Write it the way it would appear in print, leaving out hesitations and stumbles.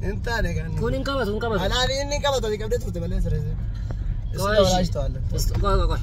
Hin taane kan. Kun hin qabatu, hin qabatu. Alaani inni qabatu ati qabdee turte malee sirreesse. Qoy, Isin walaashtu haala. Qoy, qoy, qoy.